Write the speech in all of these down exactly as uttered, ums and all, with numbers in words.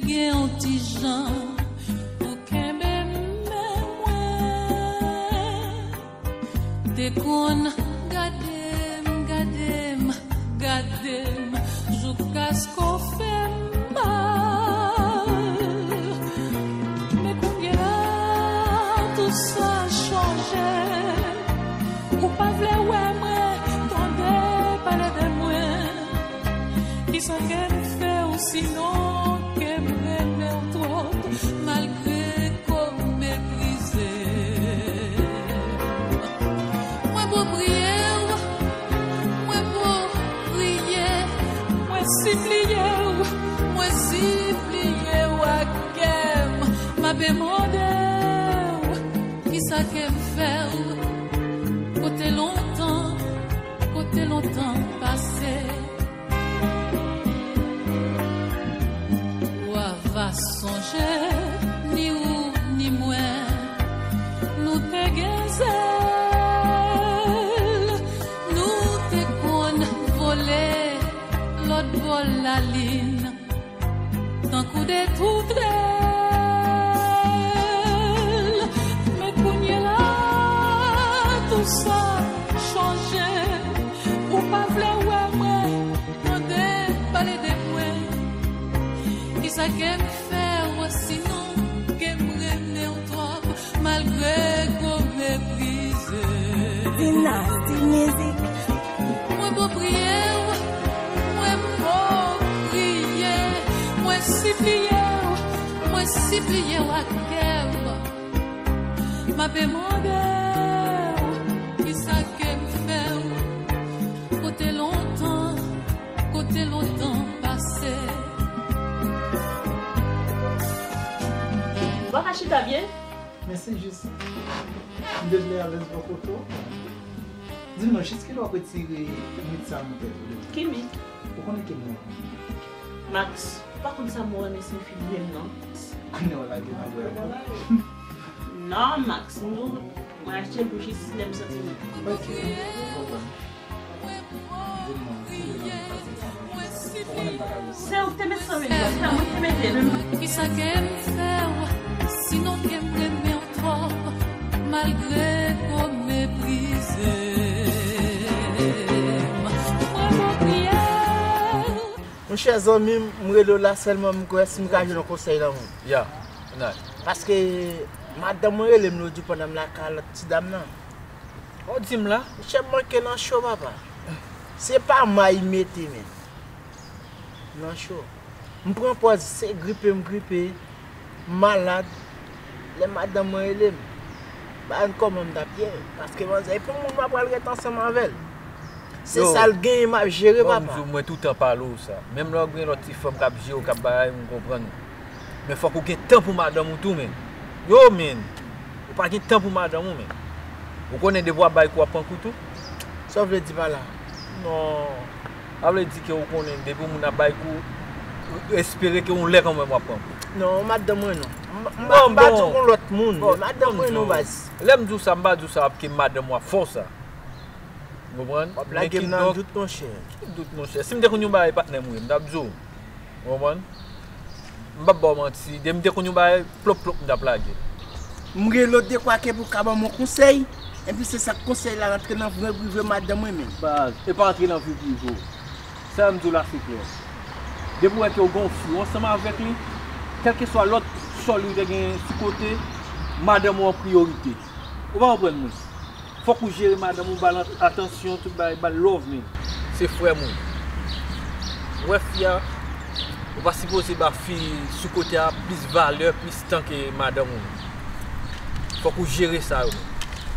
Gen yon ti jan pou kenbe men mwen. Te konn gade m, gade m, gade m, joukaske w fè m mal. Men kounye a, tou sa chanje. Ou pa vle wè mwen, tande pale de mwen. Kisa ke m fè w, sinon ke m renmen w twòp, malgre ke w meprize m? Mwen bon priye w, mwen bon priye, mwen sipliye w, mwen sipliye w ak kè m. M ape mande w, kisa ke m fè w? Kote lontan, kote lontan pase? W a va sonje, ni ou ni mwen, nou te gen zèl, nou te konn vole lòt bò lalin, tankou de toutrèl. Men kounye la, tou sa chanje. Ou pa vle wè mwen, tande pale de mwen. Kisa ke m fè w, sinon ke m renmen w twòp, malgre ke w meprize m? Dinasti Mizik. Mwen bon priye w, mwen bon priye, mwen sipliye w, mwen sipliye w ak kè m. M ape mande w, kisa ke m fè w? Kote lontan, kote lontan pase? W a ka chita byen? Men se jis, m bezwen alèz bò kote w. Di m non, jis kilè w ap retire mit sa nan tèt ou? Ki mit? Ou konnen ke m renmen w. Max, ou pa konn sa mo renmen siyifi menm non. Kounye a w lage nan bwè ankò. Non, Max, m di w, mwen achte l pou jis lè m santi m. Ok, m konprann. Di m non, ki lè nan pase sa. Ou konnen m pa ka jis. Se ou ki te met san mil dola, se pa mwen ki te mete l. Kisa ke m fè w, sinon ke m renmen w twòp, malgre ke w meprize m? Mwen bon priye w. Monchè zanmi m, m rele w la sèlman m kwè si m ka jwenn yon konsèy nan men w. Ya, Nay. Paske madanm mwen rele m lòt jou pandan m lakay lòt ti dam nan. Ou di m la? Monchè m manke nan cho papa. Se pa may mete men. Nan cho. M pran pòz se gripe m gripe. M malad. Lè madanm mwen rele m, ba n kòman m t ap ye. Paske manzè, e pou moun m ap pral ret ansanm avè l. Se sa l genyen m ap jere papa. Bon, m di w, mwen toutan pale w sa. Menm lè w gen lòt ti fanm k ap jere w, k ap bagay, m konprann ou. Men fòk ou gen tan pou madanm ou tou, men. Yo, men. Ou pa gen tan pou madanm ou, men. Ou konnen depi w ap bay kou, w ap pran kou tou? Sa w vle di pa la? Non. Sa vle di ke ou konnen depi yon moun ap bay kou, espere ke yon lè kanmenm w ap pran kou. Non, madanm mwen non. M, m, m pa di w kon lòt moun, men madanm mwen non baz. Lè m di w sa, m pa di w sa ke madanm w ap fè w sa. Ou konprann? W ap lage m nan dout, monchè. Ki dout, monchè? Si m te konn yon bagay patnè m ye, m t ap di w. Ou konprann? M p ap ba w manti, depi m te konn yon bagay, plop, plop, m t ap lage. M rele w dekwa ke pou w ka ban m yon konsèy, epi se sa k konsèy la rantre nan vi prive madanm mwen menm. Baz, e pa rantre nan vi prive w. Sa m di w la se klè. Depi w wè ke w gen yon fi, w ansanm avèk li, kèlkeswa lòt sòl ou te gen sou kote, madanm ou an priyorite. Ou pa konprann mwen? Fòk ou jere madanm ou, ba l atansyon, tout bagay, ba l love, men. Se frè m ou ye. Ou wè fi a, ou pa sipoze ba fi sou kote a plis valè, plis tan ke madanm ou. Fòk ou jere sa yo, men.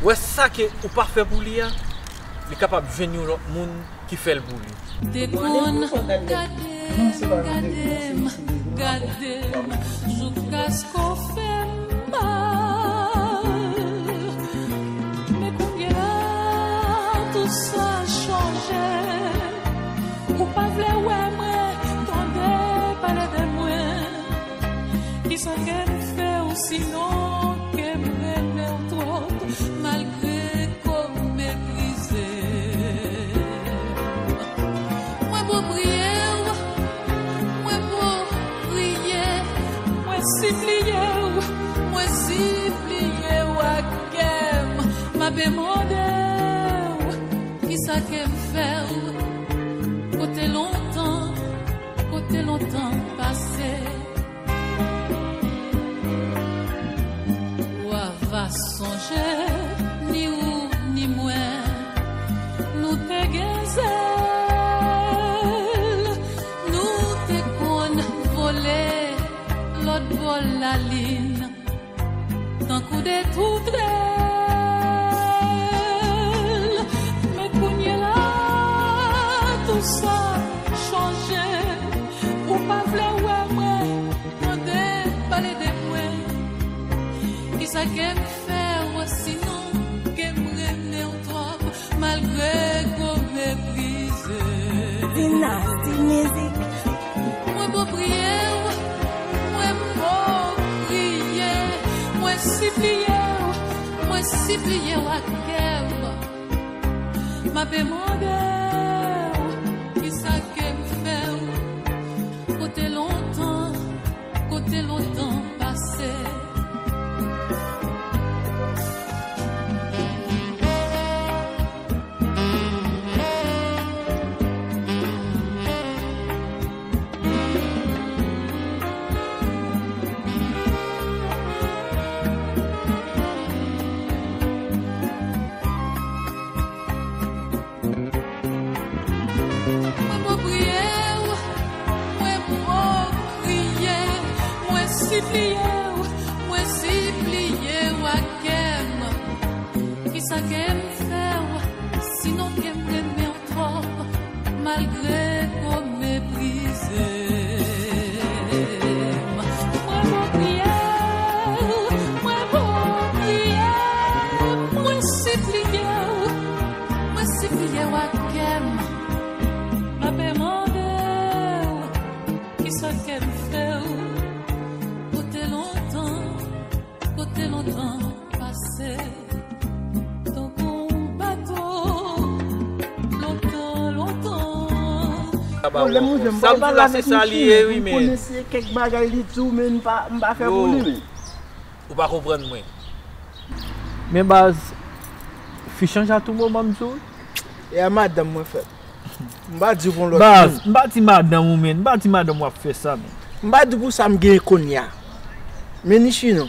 Ou wè sa ke ou pa fè pou li a, li kapab jwenn yon lòt moun ki fè l pou li. Te konn gade m, gade m, gade m, joukaske w fè m mal. Men kounye a, tou sa chanje. Ou pa vle wè mwen, tande pale de mwen. Kisa ke m fè w, sinon ke m renmen w twòp, malgre ke w meprize m? Mwen bon priye w, mwen bon priye, Sipliye w, mwen sipliye w ak kè m, m ape mande w, kisa ke m fè w, kote lontan, kote lontan pase. W a va sonje, ni ou ni mwen, nou te gen zèl, nou te konn vole lòt bò lalin, tankou de toutrèl. Men kounye la, tou sa chanje. Ou pa vle wè mwen, tande pale de mwen. Kisa ke m fè w, sinon ke m renmen w twòp, malgre ke w meprize? Dinasti Mizik. Mwen pran priye w, mwen pran priye, mwen sipliye w, mwen sipliye w ak kè m. M ape mande w, kisa ke m fè w, kote lontan, kote lontan pase. Mwen pran priye w, mwen pran priye, mwen sipliye w, mwen sipliye w ak kè m. Kisa ke m fè w, sinon ke m renmen w twòp, malgre ke w meprize m? Mwen pran priye w, mwen pran priye, mwen sipliye w, mwen sipliye w ak kè m. M ape mande w, kisa ke m fè w, kote lontan, kote lontan pase, tankou yon bato, lontan, lontan. Pwoblèm ou jwenn, m pa pale avèk misye, m konnen se kèk bagay li di w, men m pa, m pa fè pou li, men. Ou pa konprann mwen. Men baz, fi chanje a tou moman, m di w. E a madanm mwen fèt. M pa di w pou lòt moun. Baz, m pa di madanm ou, men. M pa di madanm w ap fè sa, men. M pa di w pou sa m genyen kounye a. Men ni chi non.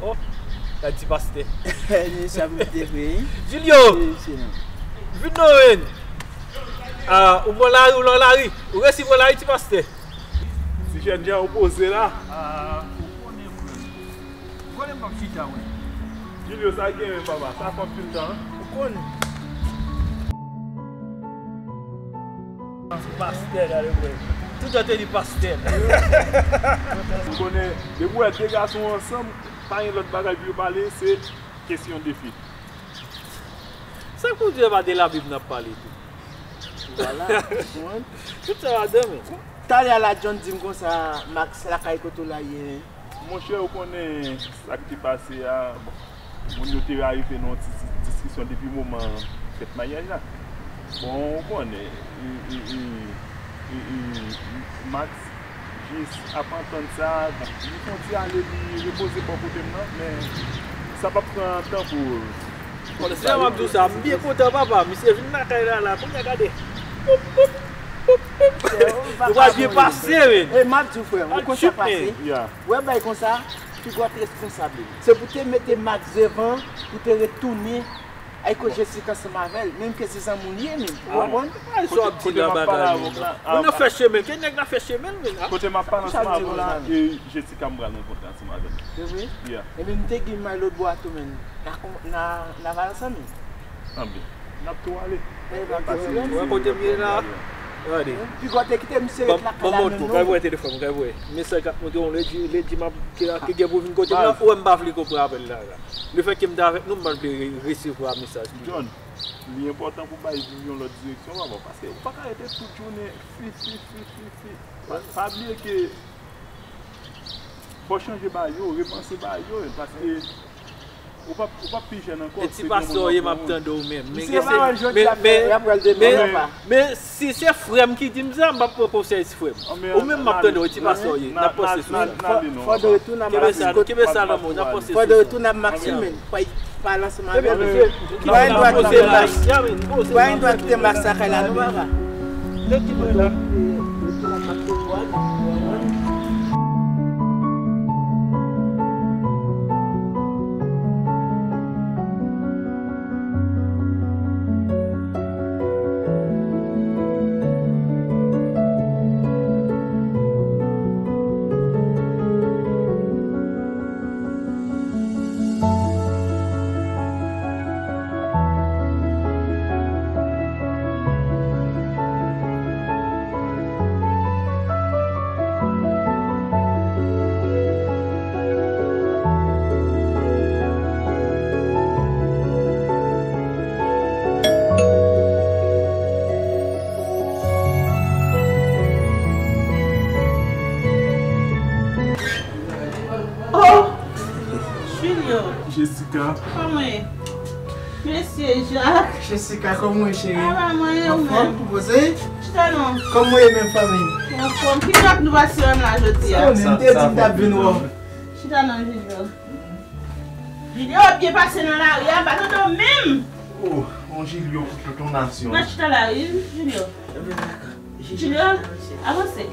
Oh, gad ti pastè. Ni sa m te vre, wi. Julio! Ni chi non. Vin non, men. Ah, ou pran lari, ou nan lari. Ou resi pran lari, ti pastè. Ti jèn jan ou poze la. Ah, ou konnen, frè m. Ou konnen m p ap chita, wi. Julio, sa gen men, papa. Sa fè anpil tan, an. Ou konnen. Pastè, gade, frè. Tout an te di pastè. Ou konnen, depi w wè de gason ansanm, pa gen lòt bagay pou yo pale, se kesyon de fi. Sa k pou di e pa de Labib n ap pale tou? Vwala, ou konprann? Tout sa ladan, men. Talè a la, John di m konsa, Max, lakay kote w la ye? Monchè, ou konnen sa k te pase a, bon, moun yo te arive nan yon ti, ti diskisyon depi moman fèt maryaj la. Bon, ou konnen, e, e, e, e, e, Max, jis ap antann sa, bon, li fè yon ti ale, li repoze bò kote m nan, men sa p ap pran tan pou. Konnen sa m ap di w sa, m byen kontan, papa, misye vin lakay la, la, kounye a gade. Poup, poup, poup, poup. Ou pral byen pase, men. E m ap di w, frè m, ou konn sa k pase? Yeah. Ou wè bagay konsa, figi w ap responsab li. Se pou te mete Max devan, pou te retounen. Ay, kote Jessica ansanm avè l, menm ke se zanmi w li ye menm, ou konprann? Ay, sa w ap di la, bagay, men. Moun nan fè chemen, ke nèg la fè chemen l, men. Kote m ap pale ansanm avè w la, e Jessica m pral rankontre ansanm avè l. Se vre? Yeah. Ebyen, m te gen may lòt bò a tou, men. N a kon-, n a, n a pale ansanm, men. Anben, n ap tou ale. Pase, ou wè kote m ye la? Gade. Piga w te kite misye ret lakay la menm, non? Kay voye telefòn, kay voye. Mesaj k ap monte yon ledi, ledi m ap, ki, ki gen pou vin kote m la, ou wè m pa vle konprann apèl la, la. Lefètke m te avèk nou, m pa t vle re-, resevwa mesaj li. John, li enpòtan pou bagay vin yon lòt direksyon, papa, paske ou pa ka rete tout jounen fi, fi, fi, fi, fi. Pa, pa bliye ke fò chanje bagay yo, repanse bagay yo, paske Ou p ap, ou p ap pi jèn ankò. E ti pastè w ye, m ap tande w menm. Men si se pawòl jodi a, men, y ap pral demen, men, papa. Men si se frè m ki di m sa, m p ap pran konsèy ti frè m. Ou menm m ap tande w, e ti pastè w ye. N ap panse sou sa. Fò, fò de retounen a Max. Kenbe sa, kenbe sa nan men w, n ap panse sou sa. Fò de retounen a Max, men. Fò y pale ansanm avè l. Kenbe sa, n ap panse sou sa. Fò y dwa kite Max. Fò y dwa kite Max lakay la, non, papa. Lè ki mwen la. Oh! Julio. Jessica. Kòman w ye? Mesye Jacques. Jessica, kòman w ye, cheri? Ava mwen, e ou menm? Anfòm, ou poze? Chita non. Kòman w ye menm, fanmi? Anfòm. Ki jan nou pase an la jodi a? Sa, m te di m t ap vin wè w. Chita non, Julio. Julio, w ap byen pase nan lari a, m pa tande w menm. Oh, on Julio pou tout yon nasyon. Nan chita la, wi, Julio. Julio, avanse.